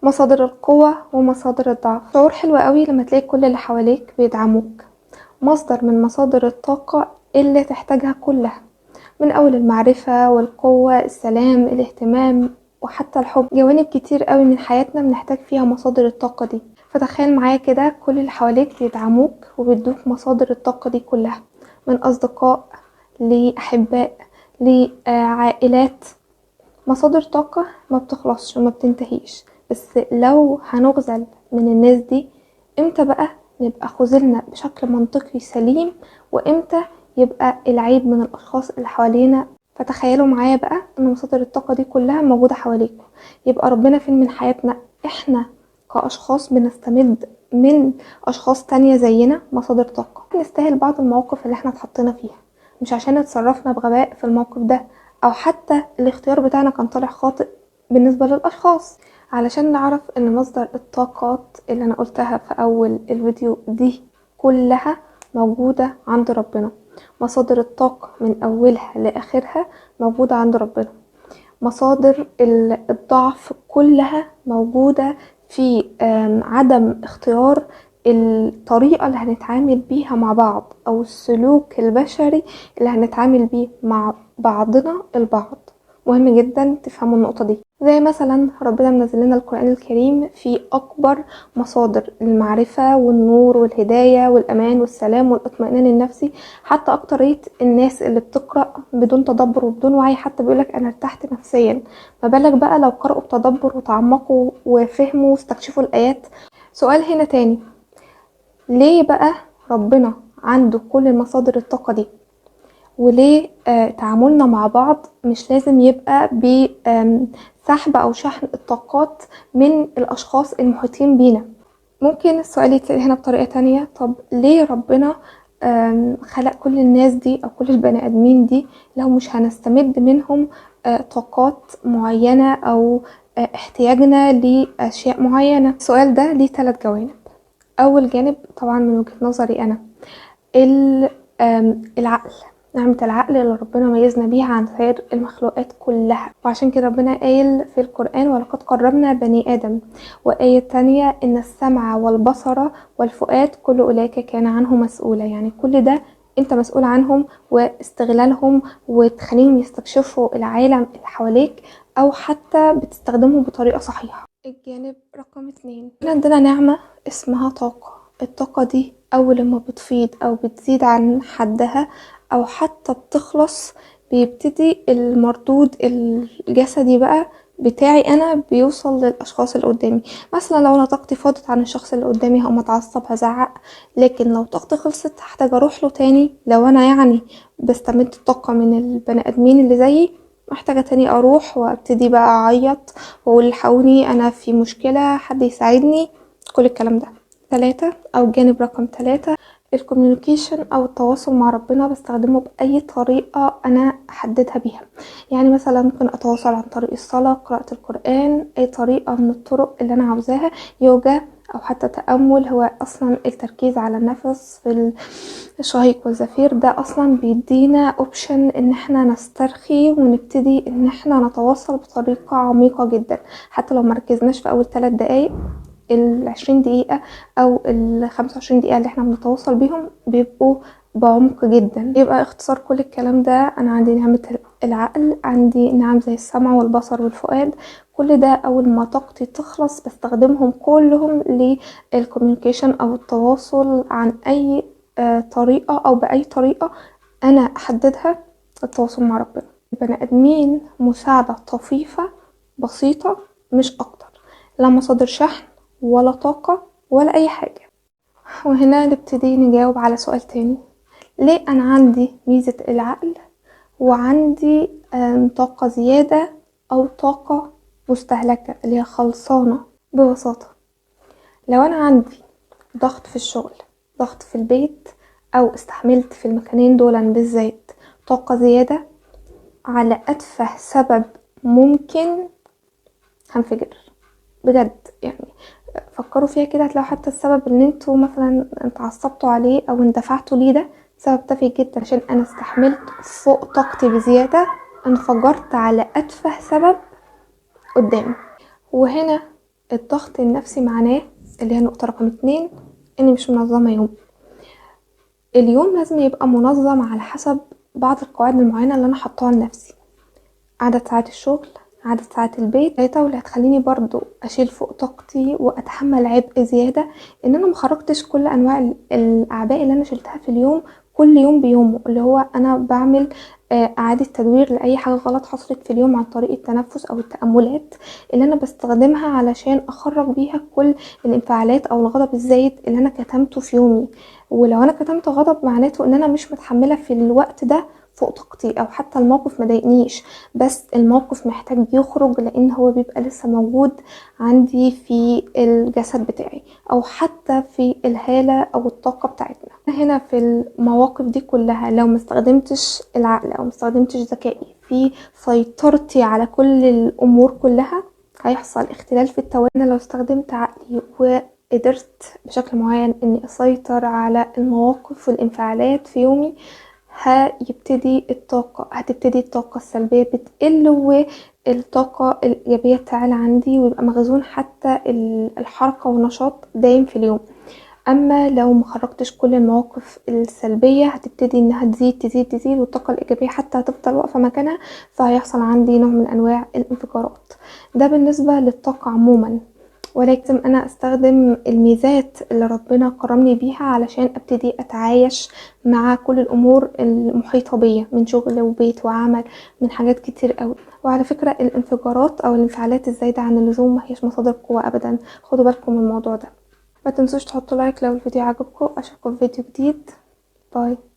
مصادر القوة ومصادر الضعف. شعور حلو قوي لما تلاقي كل اللي حواليك بيدعموك، مصدر من مصادر الطاقة اللي تحتاجها كلها، من أول المعرفة والقوة، السلام، الاهتمام، وحتى الحب. جوانب كتير قوي من حياتنا بنحتاج فيها مصادر الطاقة دي. فتخيل معايا كده كل اللي حواليك بيدعموك وبيدوك مصادر الطاقة دي كلها، من أصدقاء لأحباء لعائلات، مصادر طاقة ما بتخلصش وما بتنتهيش. بس لو هنغزل من الناس دي، امتى بقى نبقى خذلنا بشكل منطقي سليم، وامتى يبقى العيب من الأشخاص اللي حوالينا؟ فتخيلوا معايا بقى ان مصادر الطاقة دي كلها موجودة حواليكم، يبقى ربنا فين من حياتنا؟ احنا كأشخاص بنستمد من أشخاص تانية زينا مصادر طاقة. نستاهل بعض المواقف اللي احنا اتحطينا فيها، مش عشان اتصرفنا بغباء في الموقف ده، او حتى الاختيار بتاعنا كان طالع خاطئ بالنسبة للأشخاص. علشان نعرف ان مصدر الطاقات اللي انا قلتها في اول الفيديو دي كلها موجودة عند ربنا. مصادر الطاقة من اولها لاخرها موجودة عند ربنا. مصادر الضعف كلها موجودة في عدم اختيار الطريقة اللي هنتعامل بيها مع بعض، او السلوك البشري اللي هنتعامل بيه مع بعضنا البعض. مهم جدا تفهموا النقطة دي. زي مثلا ربنا منزل لنا القرآن الكريم في أكبر مصادر المعرفة والنور والهداية والأمان والسلام والاطمئنان النفسي. حتى أكترية الناس اللي بتقرأ بدون تدبر وبدون وعي حتى بيقولك أنا ارتحت نفسيا، ما بالك بقى لو قرأوا بتدبر وتعمقوا وفهموا واستكشفوا الآيات. سؤال هنا تاني، ليه بقى ربنا عنده كل مصادر الطاقة دي؟ وليه تعاملنا مع بعض مش لازم يبقى بسحب أو شحن الطاقات من الأشخاص المحيطين بينا؟ ممكن السؤال يتسأل هنا بطريقة تانية، طب ليه ربنا خلق كل الناس دي أو كل البني آدمين دي لو مش هنستمد منهم طاقات معينة أو احتياجنا لأشياء معينة؟ السؤال ده ليه 3 جوانب. أول جانب طبعا من وجهة نظري أنا العقل، نعمة العقل اللي ربنا ميزنا بيها عن سائر المخلوقات كلها، وعشان كده ربنا قايل في القرآن ولقد كرمنا بني آدم. وآية تانية إن السمع والبصر والفؤاد كل أولئك كان عنه مسؤولا، يعني كل ده أنت مسؤول عنهم واستغلالهم وتخليهم يستكشفوا العالم اللي حواليك، أو حتى بتستخدمهم بطريقة صحيحة. الجانب رقم 2، عندنا نعمة اسمها طاقة. الطاقة دي أول ما بتفيض أو بتزيد عن حدها أو حتى بتخلص، بيبتدي المردود الجسدي بقى بتاعي أنا بيوصل للأشخاص اللي قدامي. مثلا لو أنا طاقتي فاضت عن الشخص اللي قدامي هقوم أتعصب هزعق، لكن لو طاقتي خلصت هحتاج أروح له تاني. لو أنا يعني بستمد الطاقة من البني آدمين اللي زيي، محتاجة تاني أروح وأبتدي بقى أعيط وأقول الحقوني أنا في مشكلة، حد يساعدني، كل الكلام ده. 3 أو جانب رقم 3، ال communication أو التواصل مع ربنا، بستخدمه بأي طريقة أنا أحددها بيها. يعني مثلا ممكن أتواصل عن طريق الصلاة، قراءة القرآن، أي طريقة من الطرق اللي أنا عاوزاها، يوجا أو حتى تأمل. هو أصلا التركيز على النفس في الشهيق والزفير ده أصلا بيدينا option إن احنا نسترخي ونبتدي إن احنا نتواصل بطريقة عميقة جدا، حتى لو مركزناش في أول 3 دقايق، 20 دقيقة أو 25 دقيقة اللي احنا بنتواصل بيهم بيبقوا بعمق جدا. يبقى اختصار كل الكلام ده، أنا عندي نعمة العقل، عندي نعم زي السمع والبصر والفؤاد، كل ده أول ما طاقتي تخلص بستخدمهم كلهم لل communication أو التواصل عن أي طريقة أو بأي طريقة أنا أحددها التواصل مع ربنا. البني آدمين مساعدة طفيفة بسيطة مش أكتر، لا مصادر شحن ولا طاقة ولا أي حاجة. وهنا نبتدي نجاوب على سؤال تاني، ليه أنا عندي ميزة العقل وعندي طاقة زيادة أو طاقة مستهلكة اللي هي خلصانة؟ ببساطة لو أنا عندي ضغط في الشغل، ضغط في البيت، أو استحملت في المكانين دولا بالذات طاقة زيادة، على أتفه سبب ممكن هنفجر بجد. يعني فكروا فيها كده، هتلاقوا حتى السبب ان انتوا مثلا اتعصبتوا عليه او اندفعتوا ليه ده سبب تافه جدا، عشان انا استحملت فوق طاقتي بزيادة، انفجرت على اتفه سبب قدامي. وهنا الضغط النفسي معناه اللي هي النقطة رقم 2 اني مش منظمة يوم. اليوم لازم يبقى منظم على حسب بعض القواعد المعينة اللي انا حطاها لنفسي، عدد ساعات الشغل، عدد ساعات البيت، واللي هتخليني برضو اشيل فوق طاقتي واتحمل عبء زيادة ان انا مخرجتش كل انواع الاعباء اللي انا شلتها في اليوم كل يوم بيومه، اللي هو انا بعمل اعادة تدوير لاي حاجة غلط حصلت في اليوم عن طريق التنفس او التأملات اللي انا بستخدمها علشان اخرج بيها كل الانفعالات او الغضب الزايد اللي انا كتمته في يومي. ولو انا كتمت غضب معناته ان انا مش متحملة في الوقت ده فوق طاقتي، او حتى الموقف ما ضايقنيش بس الموقف محتاج يخرج لان هو بيبقى لسه موجود عندي في الجسد بتاعي او حتى في الهالة او الطاقة بتاعتنا. هنا في المواقف دي كلها لو ما استخدمتش العقل او ما استخدمتش ذكائي في سيطرتي على كل الامور كلها هيحصل اختلال في التوازن. لو استخدمت عقلي وقدرت بشكل معين اني اسيطر على المواقف والانفعالات في يومي هتبتدي الطاقة السلبية بتقل والطاقة الإيجابية تعلى عندي، ويبقى مخزون حتى الحركة والنشاط دايم في اليوم. أما لو مخرجتش كل المواقف السلبية هتبتدي إنها تزيد تزيد تزيد، والطاقة الإيجابية حتى هتفضل واقفة مكانها، فهيحصل عندي نوع من أنواع الانفجارات. ده بالنسبة للطاقة عموما. ولكن انا استخدم الميزات اللي ربنا كرمني بيها علشان ابتدي اتعايش مع كل الامور المحيطة بيا من شغل وبيت وعمل، من حاجات كتير قوي. وعلى فكرة الانفجارات او الانفعالات الزايدة عن اللزوم ما هيش مصادر قوة ابدا، خدوا بالكم من الموضوع ده. ما تنسوش تحطوا like لو الفيديو عجبكم. اشوفكم في فيديو جديد. bye.